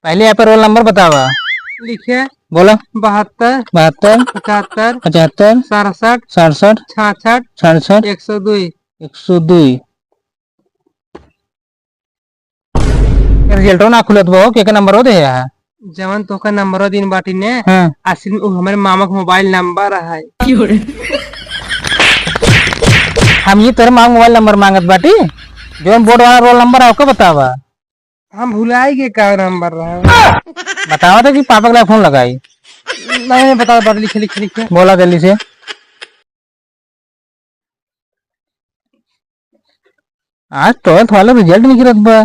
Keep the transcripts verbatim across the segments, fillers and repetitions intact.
पहले यहाँ पे रोल नंबर बतावा। लिखे। बोला। बहत्तर। बहत्तर। पचहत्तर। पचहत्तर। सड़सठ। सड़सठ। छियासठ। छियासठ। एक सौ दुई। एक सौ दुई। रिजल्टो ना खुलत बा हो, के के नंबरो दे है? जवन तोहका नंबरो दिन बाटी ने, हाँ। असल में उ हमरे मामा के मोबाइल नंबर है। हम ये तोरे मामा मोबाइल नंबर मांगत बाटी, जवन बोर्ड वाला रोल नंबर है, ओके बतावा। हम भुलाई गए का नंबर रहा। बतावा तो कि पापा के फोन लगाई। नहीं, नहीं, बता, बता, लिखे, लिखे, लिखे। बोला जल्दी से। आज ट्वेल्थ वाला रिजल्ट निकलत बा।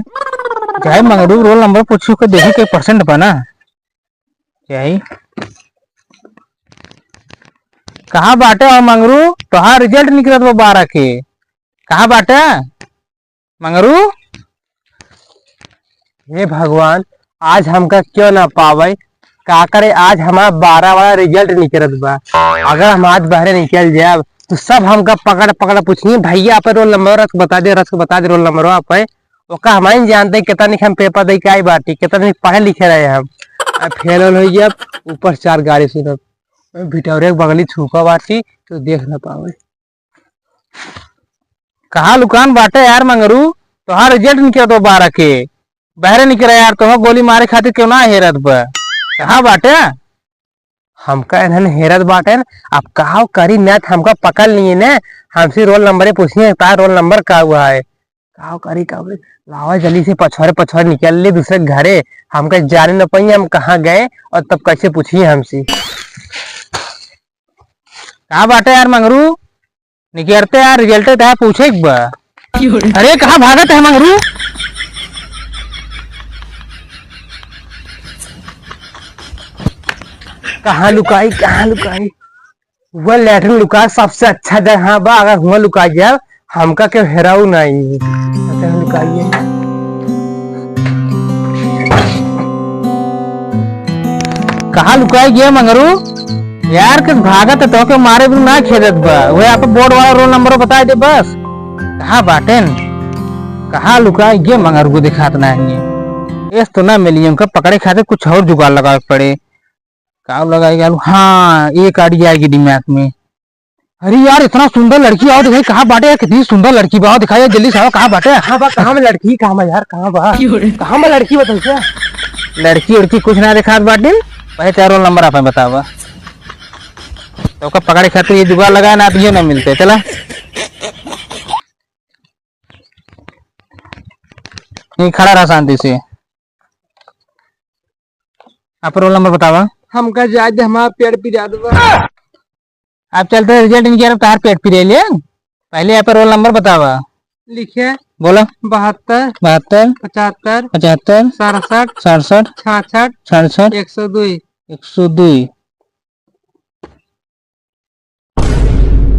जाए मंगरू रोल नंबर पूछू के देखी के परसेंट बा ना। जाई। कहाँ बाटे हो मंगरू? तोहार रिजल्ट निकलत बा बारह के। कहाँ बाटे मंगरू? हे भगवान, आज हमका क्यों ना पावे, का करे, आज हमार बारह वाला रिजल्ट निकलत बा। अगर हम आज बहरे निकल जाब, तो सब हमका पकड़ पकड़ पूछिए, "भैया, आपन रोल नंबर रख बता दे, रख बता दे रोल नंबर आपन।" ओका हम नहीं जानते, कितना निक हम पेपर दे के आई बाटी, कितना निक पढ़े लिखे रहे हम। अब फेल वेल हो गया, ऊपर चार गाली सुनब। भिटौरे के बगली छूका बाटी, तो देख ना पावे। कहाँ लुकान बाटे यार मंगरू, तोहार रिजल्ट निकलत बा बारह के, बहरे निकला यार, तोह गोली मारे खातिर क्यों ना हेरत बा? कहाँ बाटे? हमका इन्हन हेरत बाटेन, अब कहाँ करी ना, हमका पकड़ लिए ने, हमसे रोल नंबर पूछिए, तार रोल नंबर का हुआ है? का करी, का करी? लावा जल्दी से पछोरे पछोरे निकल ले दूसरे घरे, हमका जाने न पाइए हम कहाँ गए और तब कैसे पूछिए हमसे। का बाटे यार मंगरू? निकरते यार, रिजल्ट तो है, पूछे एक बार। अरे, कहाँ भागत है मंगरू? कहाँ लुकाई, कहाँ लुकाई? वह लेटरिन लुका सबसे अच्छा जगह बा, अगर हुआ लुका गया, हमका के हेराऊ नहीं। अच्छा, लुकाइए। कहाँ लुकाई गया मंगरू? यार, किस भागत है, तोहके मारे बिनु ना खेदत बा। वह आप बोर्ड वाला रोल नंबर बताए दे बस। कहाँ बाटेन? कहाँ लुकाई गया मंगरू को दिखात ना है। एस तो ना मिली, उनका पकड़े खातिर कुछ और जुगाड़ लगावे के पड़े। का लगाई गया? हाँ, एक आइडिया आएगी दिमाग में। अरे यार, इतना सुंदर लड़की आओ दिखाई, कहाँ बाटे यार? कितनी सुंदर लड़की बा, आओ दिखाई यार, जल्दी से आओ, कहाँ बाटे? कहाँ बा, कहाँ में लड़की, कहाँ बा यार, कहाँ बा? क्यों रे? कहाँ बा लड़की, बताओ क्या? लड़की उड़की कुछ ना दिखात बाटिन, पहले तेरा रोल नंबर आप बतावा। तो ओका पकड़े खातिर ये जुगाड़ लगाए ना, तो ये ना मिलते, चला। नहीं, खड़ा रहा शांति से। आप रोल नंबर बतावा। हमका जाए दे, हमारा पेट पिरात बा। आप चलते रिजल्ट नहीं किया, तार पेट पिरे ले। पहले आप रोल नंबर बतावा। लिखे। बोला। बहत्तर। बहत्तर। पचहत्तर। पचहत्तर। सड़सठ। सड़सठ। छियासठ। छियासठ। एक सौ दुई। एक सौ दुई।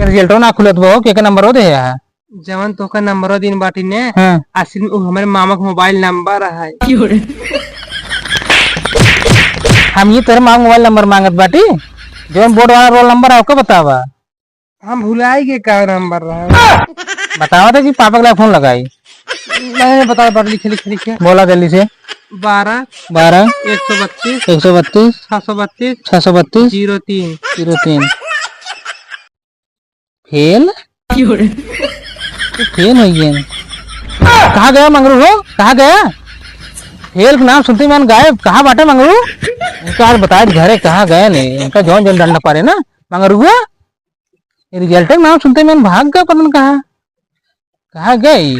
रिजल्टो ना खुलत बा हो, के के नंबरो दे है? जवन तोहका नंबरो दिन बाटी ने, हाँ। असल में उ हमरे मामा के मोबाइल नंबर है। हम ये तेरे मामा मोबाइल नंबर मांगत बाटी, जवन बोर्ड वाला रोल नंबर है, ओके बतावा। हम भुलाई गए का नंबर रहा। बतावा तो कि पापा के फोन लगाई। नहीं, नहीं, बता, बता, लिखे, लिखे, लिखे। बोला जल्दी से। बारह। बारह। एक सौ बत्तीस। एक सौ बत्तीस। छः सौ बत्तीस। छः सौ बत्तीस। ज़ीरो तीन। ज़ीरो तीन। फेल? फेल हो गए। कहाँ गया मंगरू हो? कहाँ गया? फेल के नाम सुनते मन गायब। कहाँ बाटे मंगरू? इनका आज बताए घरे कहाँ गए नहीं। इनका जौन जौन डंडा पारे ना मंगरू हुआ। ये रिजल्ट के नाम सुनते मन भाग गया, पता न कहाँ, कहाँ गए?